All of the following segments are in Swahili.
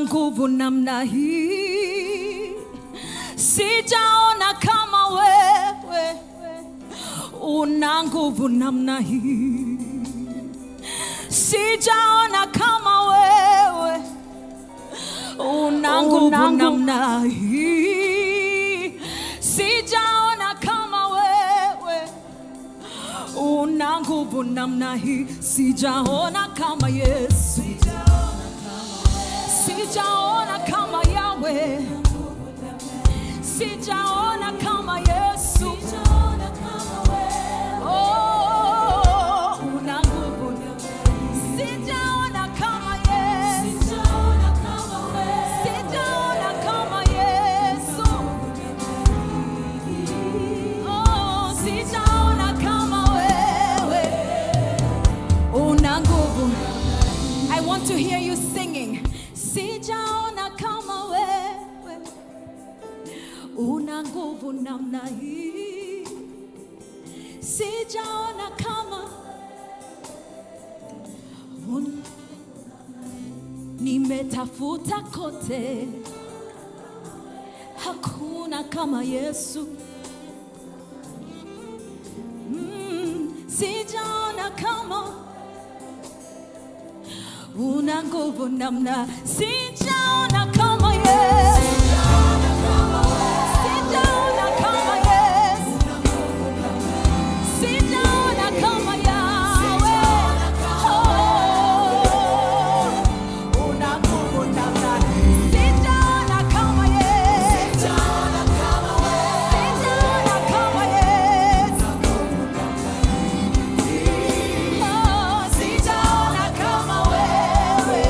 Nguvu namna hii, sijaona kama wewe una nguvu namna hii, sijaona kama wewe una nguvu namna hii, sijaona kama wewe una nguvu namna hii, sijaona kama Yesu, sijaona kama Yahweh, sijaona kama Yesu. Oh, una nguvu, sijaona kama Yesu, sijaona kama Yesu. Oh, sijaona kama wewe una nguvu. I want to hear you singing. Sijaona kama wewe una nguvu namna hii, sijaona kama nimetafuta kote, hakuna kama Yesu. Sijaona kama una nguvu namna, sijaona kama Yesu, sijaona kama Yesu, sijaona kama Yahweh. Oh, una nguvu namna, sijaona kama Yesu, sijaona kama Yesu. Oh, sijaona kama wewe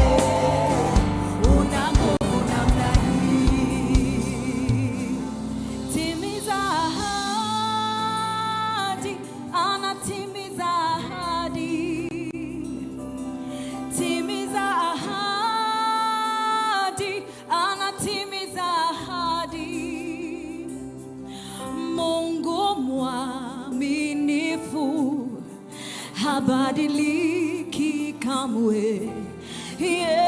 una nguvu namna hii. Timiza ahadi, anatimiza ahadi. Timiza ahadi, anatimiza ahadi. Mungu mwaminifu habadiliki kamwe. Yeah.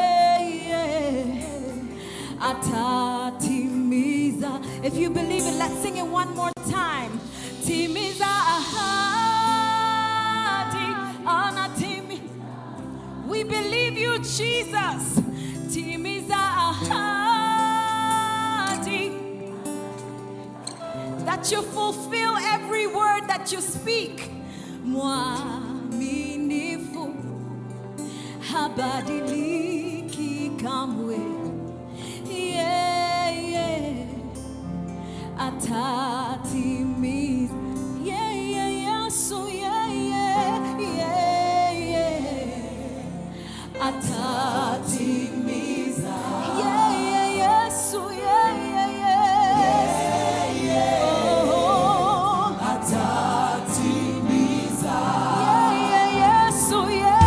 Atatimiza. If you believe it, let's sing it one more time. Timiza ahadi, anatimi. We believe you, Jesus. Timiza ahadi that you fulfill every word that you speak. Mwaminifu habadiliki kamwe. Yeah. Atatimiza. Yeah, Yesu, yeah. Atatimiza. Yeah, Yesu, yeah. Oh, Atatimiza. Yeah, Yesu, yeah.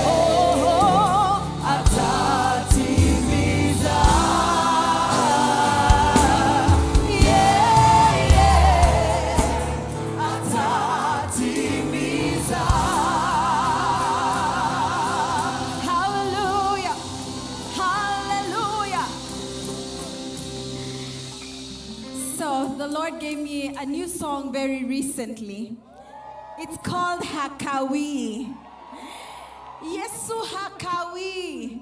Oh, Atatimiza. Yeah. Atatimiza. Hallelujah. Hallelujah. So the Lord gave me a new song very recently. It's called Hakawi. Yesu hakawi.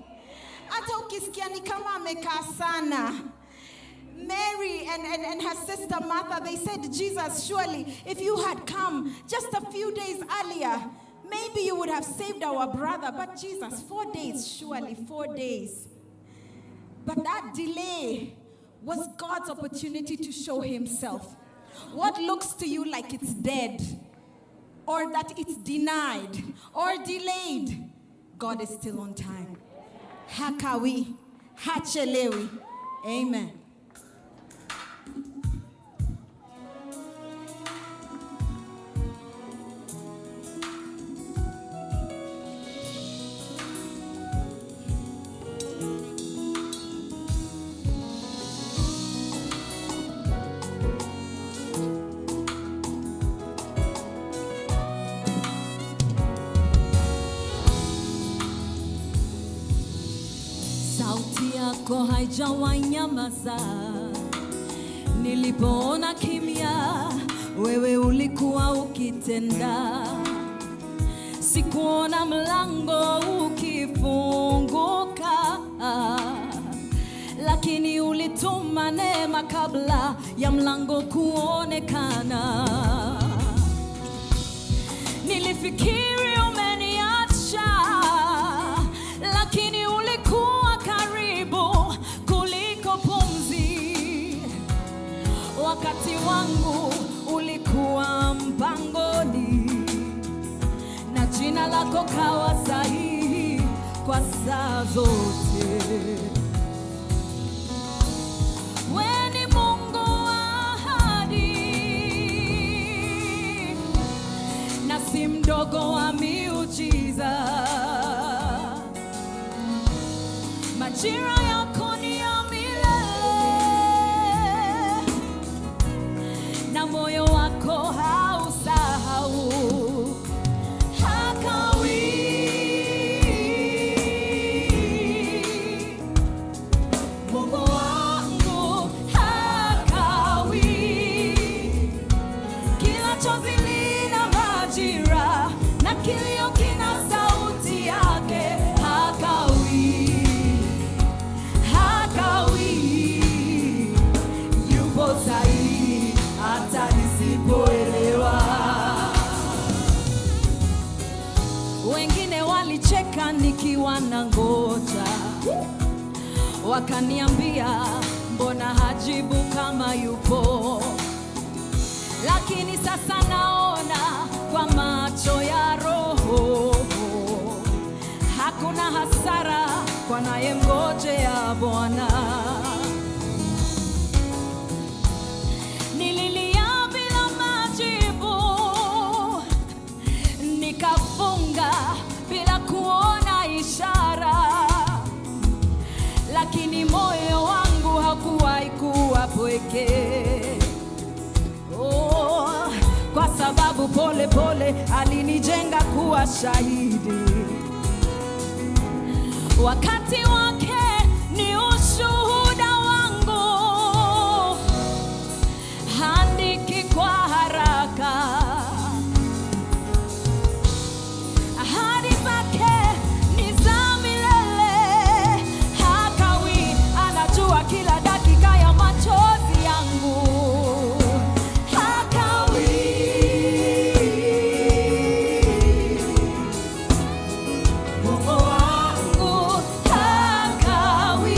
Hata ukisikia ni kama amekaa sana. Mary and her sister Martha, they said, "Jesus, surely if you had come just a few days earlier, maybe you would have saved our brother. But Jesus, 4 days, surely 4 days." But that delay was God's opportunity to show himself. What looks to you like it's dead, or that it's denied, or delayed, God is still on time. Hakawi, hachelewi. Amen. Sauti yako haijawahi nyamaza. Nilipoona kimya, wewe ulikuwa ukitenda. Sikuona mlango ukifunguka, lakini ulituma neema kabla ya mlango kuonekana. Nilifikiri umeniacha, lakini ulikuwa karibu kuliko pumzi. Wakati wangu ulikuwa mpangoni, na jina lako kawa sahihi kwa saa zote. We ni Mungu wa ahadi na si mdogo wa miujiza. Majira yako ni ya milele na moyo wako hausahau. Hakawi, Mungu wangu hakawi. Kila chozi lina majira na kilio kina sauti yake. Hakawi, hakawi, yupo sahihi hata nisipoelewa. Wengine walicheka nikiwa na ngoja, wakaniambia mbona hajibu kama yupo, lakini sasa naona kwa macho ya roho, hakuna hasara kwa nayemngojea Bwana. Nililia bila majibu, nikafunga bila kuona ishara, lakini moyo wangu hakuwahi kuwa pweke. Oh, kwa sababu pole pole alinijenga kuwa shahidi. Wakati wake ni ushuhuda wangu, handiki kwa haraka. Ahadi zake ni za milele, hakawi, anajua kila dakika ya machozi yangu. Hakawi, Mungu wangu hakawi.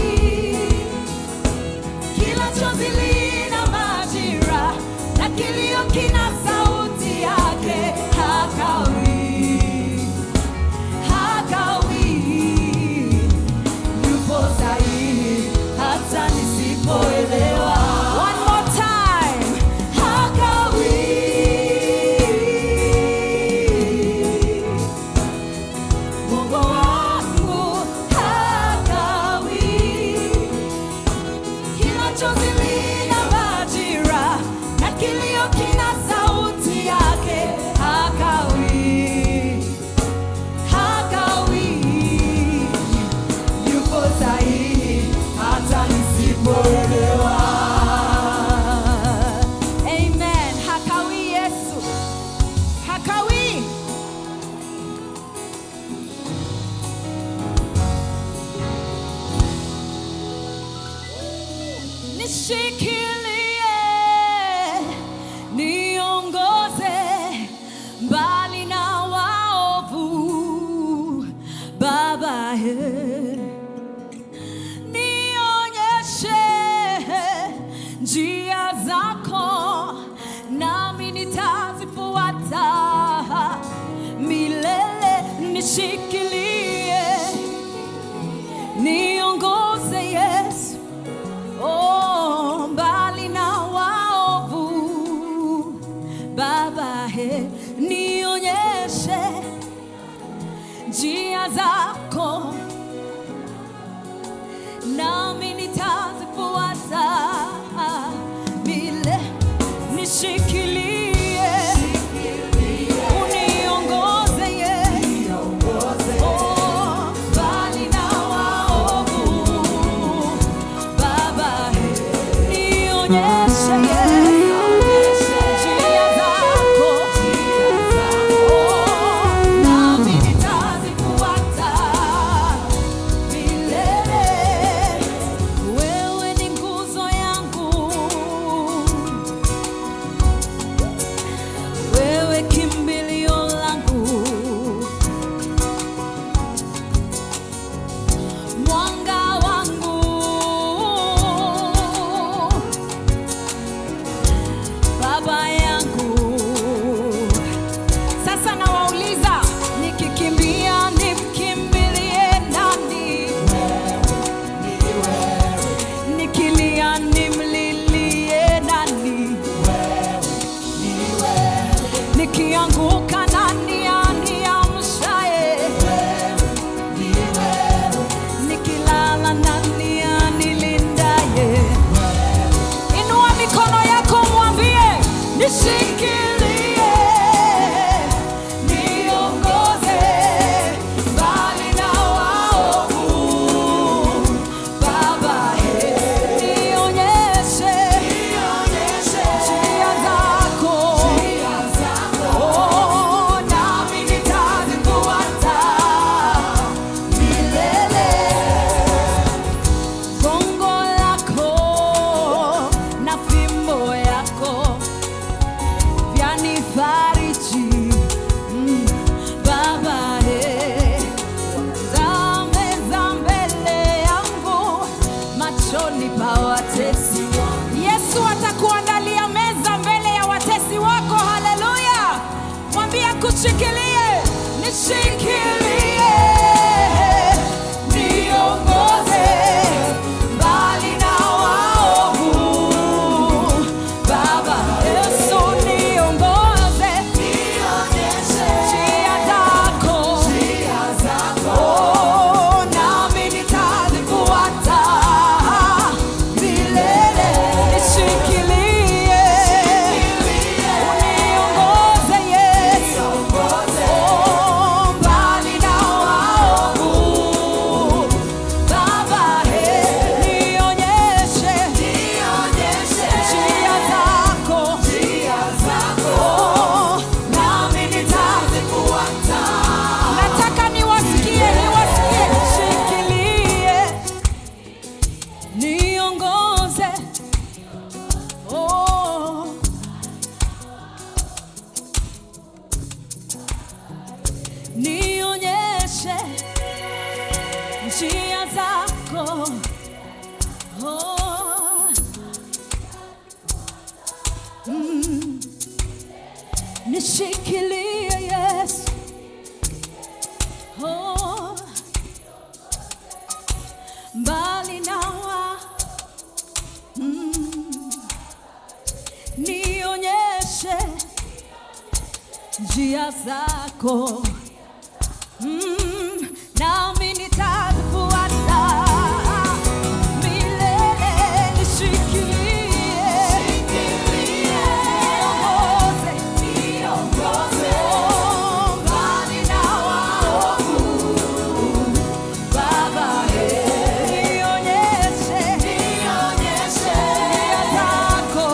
Kila chozi lina majira na kilio kina sauti yake. Hakawi, hakawi, yupo sahihi hata nisipoelewa. One more time. Hakawi, Mungu wangu hakawi. Kila chozi lina majira na kilio kina sauti yake. Hakawi, hakawi, yupo sahihi hata nisipoelewa. Amen. Hakawi Yesu, hakawi. Nishikilie, niongoze mbali na waovu, Baba he. Nionyeshe njia zako, nami nitazifuata milele. Nishikilie, niongoze Yesu, oh, mbali na waovu Baba he, nionyeshe njia zako, nami nitazifuata milele. Nishikilie, uniongoze Yesu, oh, mbali na waovu. zako. Oh. Nishikilie Yesu. Oh. Mbali na nionyeshe njia zako. Nami nitakufuata milele. Nishikilie, niongoze, oh, mbali na waovu. Baba, nionyeshe njia zako,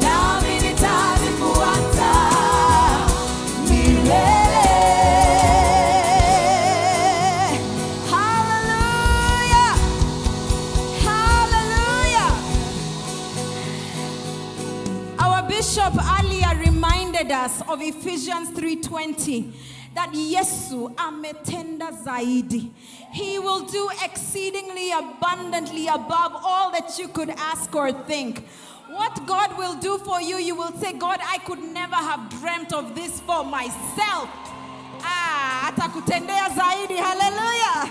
nami nitazifuata milele. Hallelujah. Hallelujah. Our bishop earlier reminded us of Ephesians 3:20, that Yesu ametenda zaidi. He will do exceedingly abundantly above all that you could ask or think. What God will do for you, you will say, "God, I could never have dreamt of this for myself." Ah, atakutendea zaidi. Hallelujah.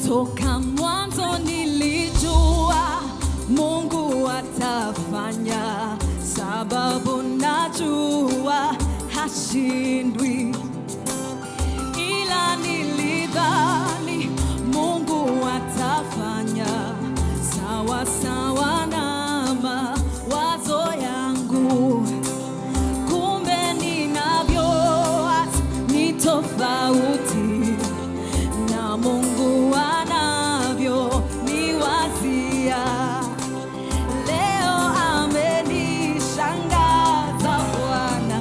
Toka mwanzo nilijua Mungu atafanya, sababu najua hashindwi, ila nilidhani Mungu atafanya sawa sawa na mawazo yangu, kumbe ninavyowaza ni tofauti na Mungu anavyo niwazia. Leo amenishangaza Bwana,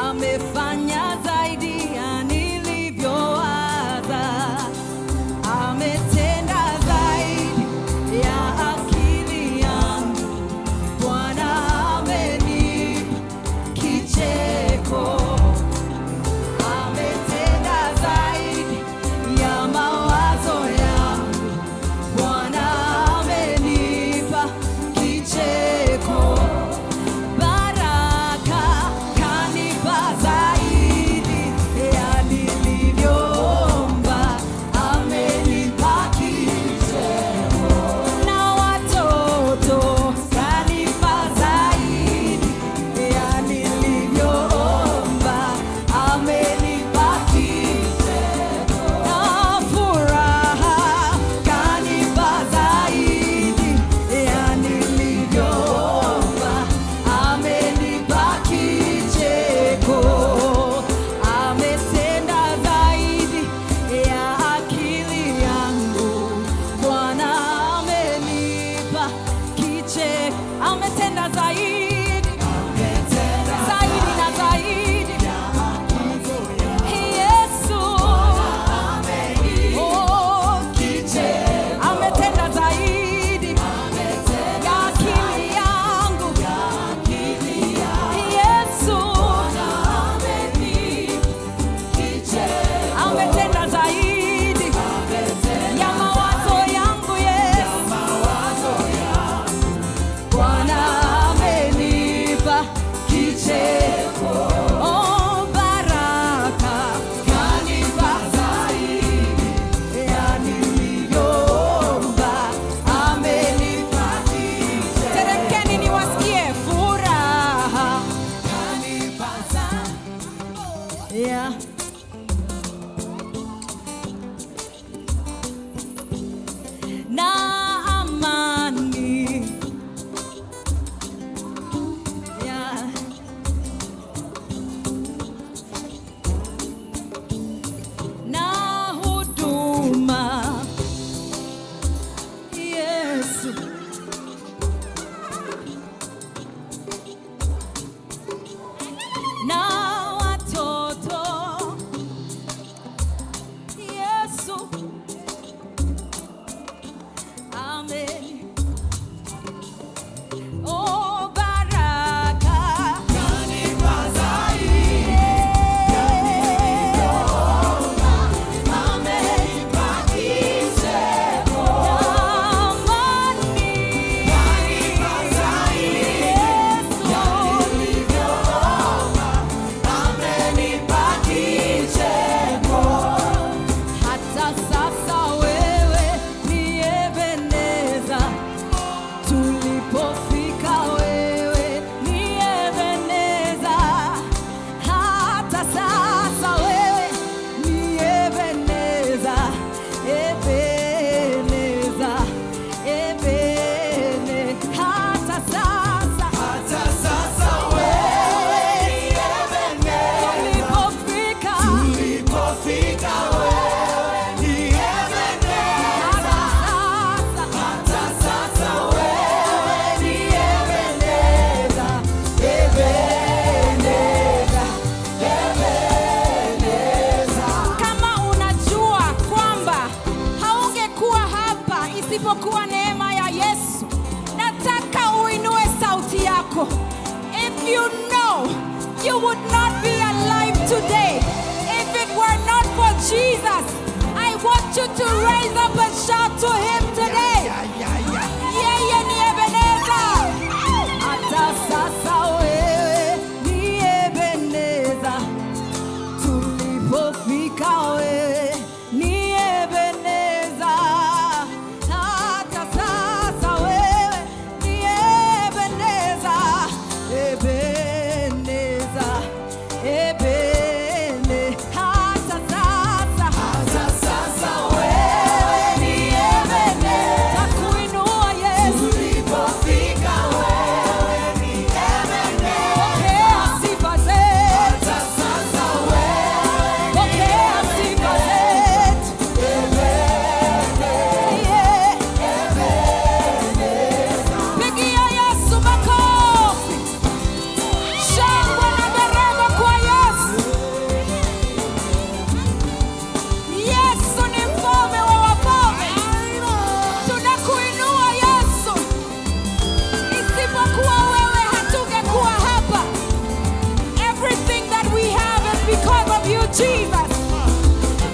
amefanya Isipokuwa neema ya Yesu. Nataka uinue sauti yako. If you know you would not be alive today if it were not for Jesus, I want you to raise up a shout to him today. Yeye ni Ebeneza. Hata sasa wewe ni Ebeneza. Tulipofika wewe ni Ebeneza. Hata sasa wewe ni Ebeneza. Ebeneza. Ebene. Hata sasa. Hata sasa wewe ni Ebeneza. Takuinua Yesu. Tulipofika wewe ni Ebeneza. Pokea sifa zetu. Hata sasa wewe pokea sifa zetu. Yeah. Pigia Yesu makofi. Shangwe na nderemo kwa Yesu. Yesu ni mfalme wa wafalme. Tunakuinua Yesu. Isipokuwa wewe hatungekuwa hapa. Everything that we have is because of you, Jesus.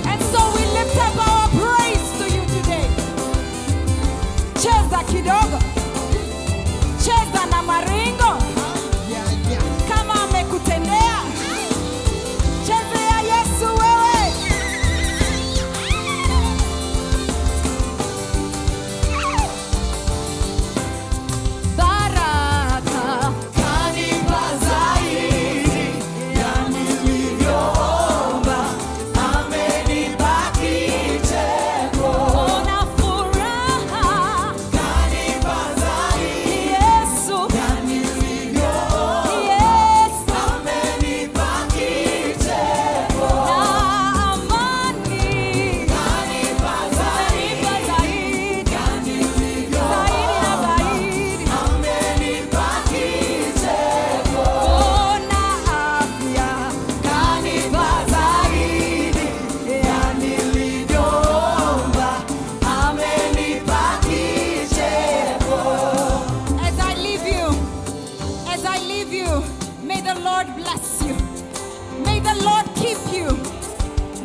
And so we lift up our praise to you today. Cheza kidogo. Cheza na maringo. Kama amekutendea. Chezea Yesu wewe. Baraka Kanipa zaidi ya nilivyoomba, amenipa kicheko. Ona furaha Kanipa zaidi Yesu ya nilivyoomba, Yesu amenipa kicheko. Na amani Kanipa zaidi Kanipa zaidi ya nilivyoomba, zaidi na zaidi amenipa kicheko. Ona afya Kanipa zaidi ya nilivyoomba, amenipa kicheko. As I leave you, as I leave you, may the Lord bless you. May the Lord keep you.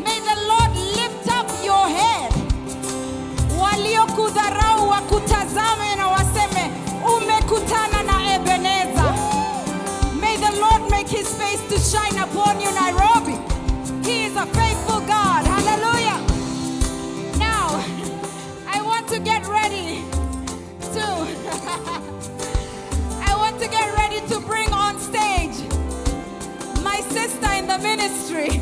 May the Lord lift up your head. Waliokudharau wakutazame na waseme umekutana na Ebeneza. May the Lord make his face to shine upon you, Nairobi. He is a faithful God. Hallelujah. Now, I want to get ready to I want to get ready to bring on stage my sister in the ministry.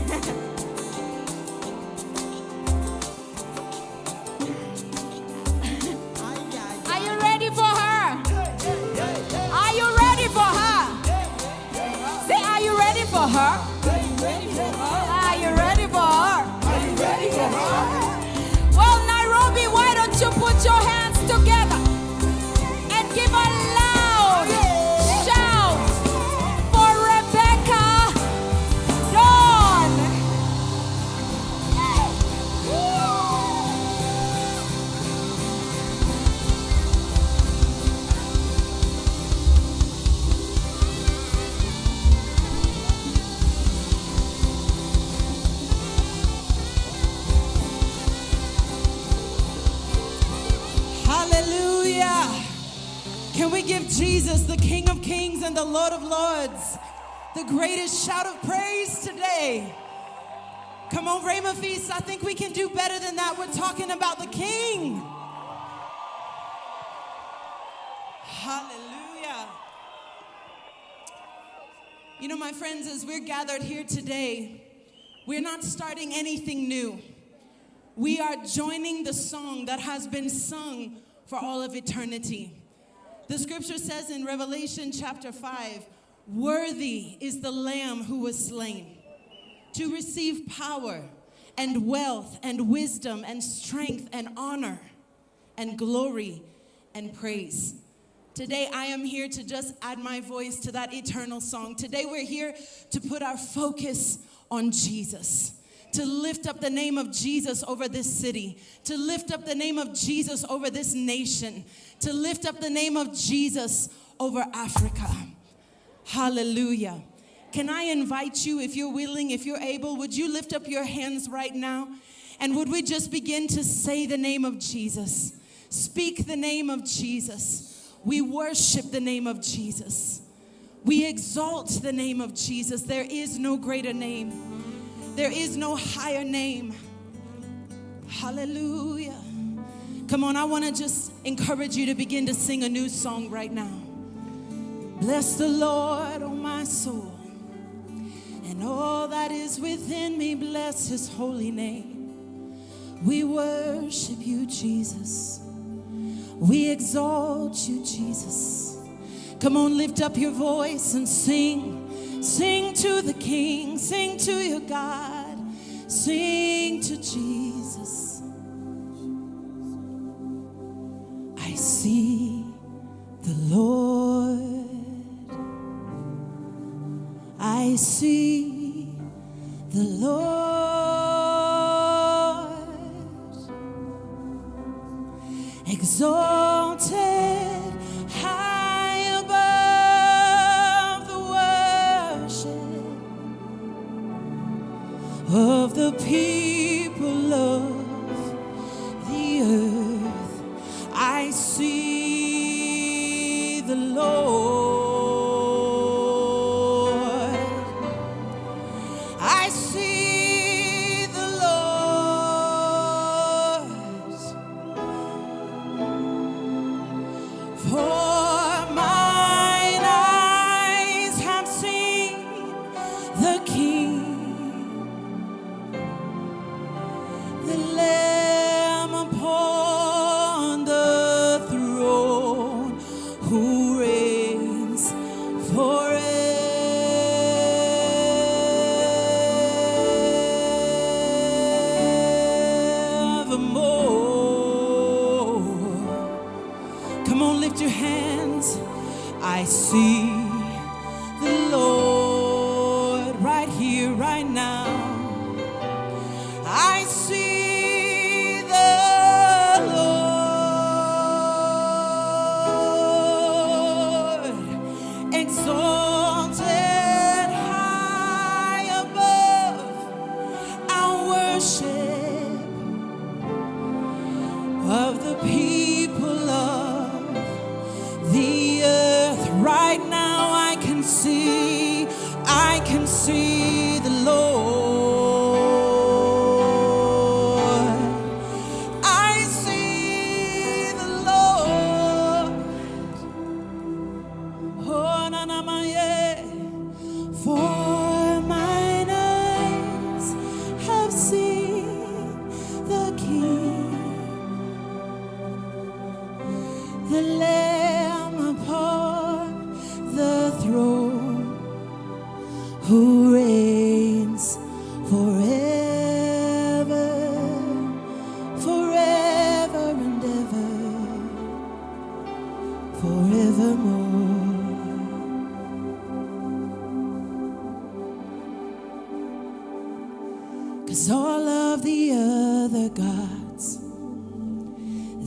Are you ready for her? Are you ready for her? Say, are you ready for her? Are you ready for her? Well, Nairobi, why don't you put your hands together and give a loud shout for Rebecca Dawn. Hallelujah. Can we give Jesus, the King of Kings and the Lord of Lords, the greatest shout of praise today? Come on, Rhema Feast, I think we can do better than that. We're talking about the King. Hallelujah. You know, my friends, as we're gathered here today, we're not starting anything new. We are joining the song that has been sung for all of eternity. The scripture says in Revelation chapter 5, "Worthy is the Lamb who was slain to receive power and wealth and wisdom and strength and honor and glory and praise." Today, I am here to just add my voice to that eternal song. Today, we're here to put our focus on Jesus. to lift up the name of Jesus over this city, to lift up the name of Jesus over this nation, to lift up the name of Jesus over Africa. Hallelujah. Can I invite you, if you're willing, if you're able, would you lift up your hands right now? And would we just begin to say the name of Jesus? Speak the name of Jesus. We worship the name of Jesus. We exalt the name of Jesus. There is no greater name. There is no higher name. Hallelujah. Come on, I want to just encourage you to begin to sing a new song right now. Bless the Lord, oh my soul, and all that is within me, bless his holy name. We worship you, Jesus. We exalt you, Jesus. Come on, lift up your voice and sing. Sing to the King, sing to your God, sing to Jesus. I see the Lord. I see the Lord exalted high above the worship of the people of the earth. I see the Lord. I see the Lord. For mine eyes have seen the King, the Lamb upon the throne, who reigns forevermore. Come on, lift your hands. I see the Lord right here, right now. I see the Lord exalted high above our worship of the people of the earth. Right now I can see the Lord. I see the Lord. Oh, na, na, ma, yeah. For mine eyes have seen the King, the Lamb upon the throne, who reigns forever, forever and ever, forevermore. 'Cause all of the other gods,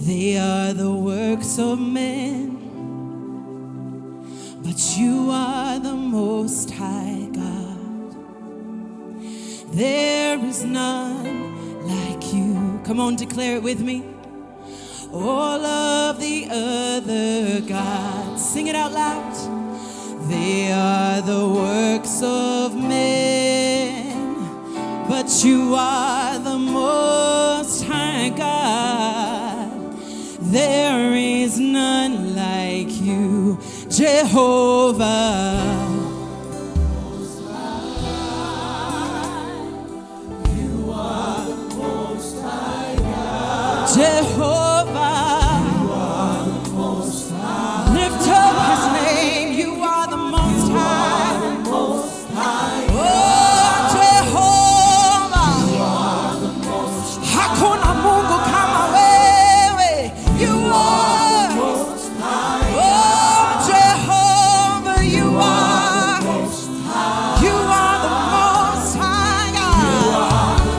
they are the works of men, but you are the Most High God. There is none like you. Come on, declare it with me. All of the other gods, sing it out loud. They are the works of men, but you are the Most High God. There is none like you, Jehovah. You are the Most High God. Jehovah. You are the Most High. Lift up his name. You are the Most High. The Most High. Oh, Jehovah. You are the Most Hakuna Mungu kama wewe. You are. Most High. Oh, Jehovah, you are. Most High. You are the Most High God. You are the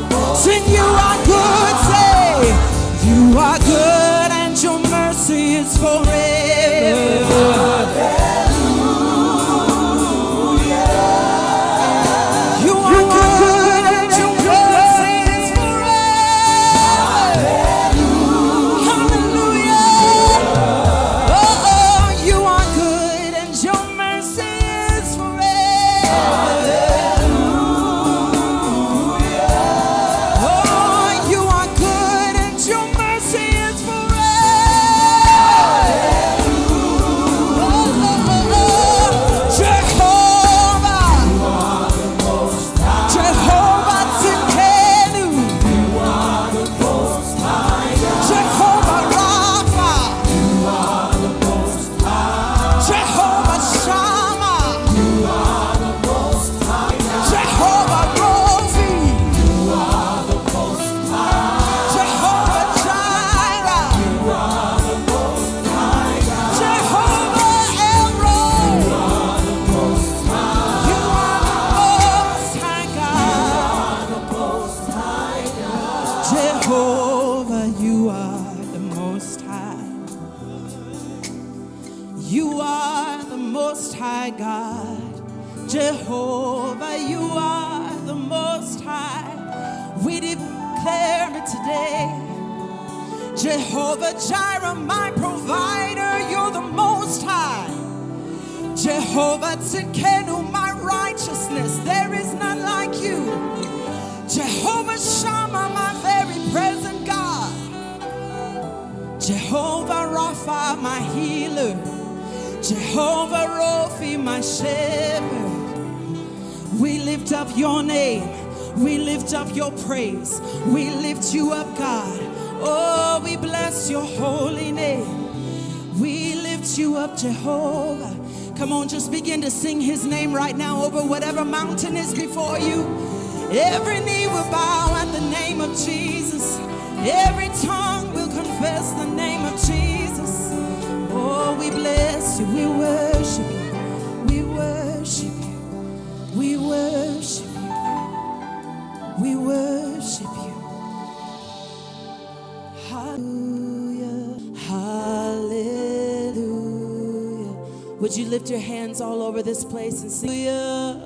You are the Most High God. Jehovah, you are the Most High. We declare it today. Jehovah Jireh, my provider, you're the Most High. Jehovah Tsidkenu, my righteousness, there is none like you. Jehovah Shammah, my very present God. Jehovah Rapha, my healer. Jehovah Rophi, my shepherd. We lift up your name. We lift up your praise. We lift you up, God. Oh, we bless your holy name. We lift you up, Jehovah. Come on, just begin to sing his name right now over whatever mountain is before you. Every knee will bow at the name of Jesus. Every tongue will confess the name of Jesus. Oh, we bless you. We worship you. We worship you. We worship you. We worship you. Hallelujah. Hallelujah. Would you lift your hands all over this place and sing? Hallelujah.